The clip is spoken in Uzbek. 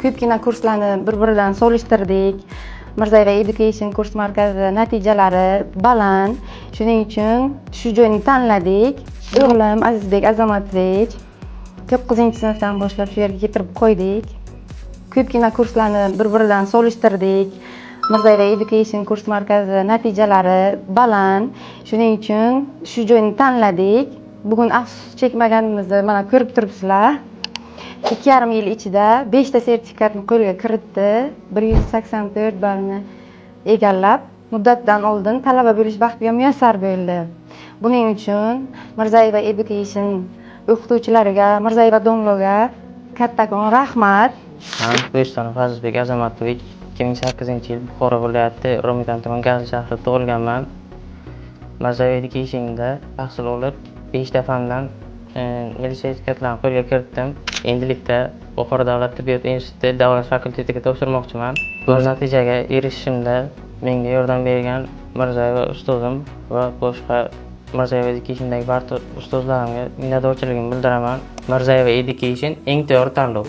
Ko'pgina kurslarni bir biridan solishtirdik. Mirzayeva Education kurs markazi natijalari baland, shuning uchun shu joyni tanladik. O'g'lim Azizbek Azomatovich 9-sinfdan boshlab shu yerga keltirib qo'ydik. Ko'pgina kurslarni bir biridan solishtirdik. Mirzayeva Education kurs markazi natijalari baland, shuning uchun shu joyni tanladik. Bugun afsus chekmaganimizni mana ko'rib turibsizlar. 2,5 yil ichida beshta sertifikatni qo'lga kiritdi, 184 ballni egallab, muddatidan oldin talaba bo'lish baxtiga muyassar bo'ldi. Buning uchun Mirzayeva Education o'qituvchilariga, Mirzayeva domlaga kattakon rahmat. Man Bo'stonov Azizbek Azamatovich, 2008-yil Buxoro viloyati Romitan tuman Gazli shahrida tug'ilganman. Mirzayev Educationda tahsil olib, beshta fandan milliy sertifikatlarni qo'lga kiritdim. Endilikda Buxoro davlat tibbiyot instituti davolash fakultetiga topshirmoqchiman. Bu natijaga erishishimda menga yordam bergan Mirzayeva ustozim va boshqa Mirzayev Educationdagi barcha ustozlarimga minnatdorchiligimni bildiraman. Mirzayeva Education eng to'g'ri tanlov.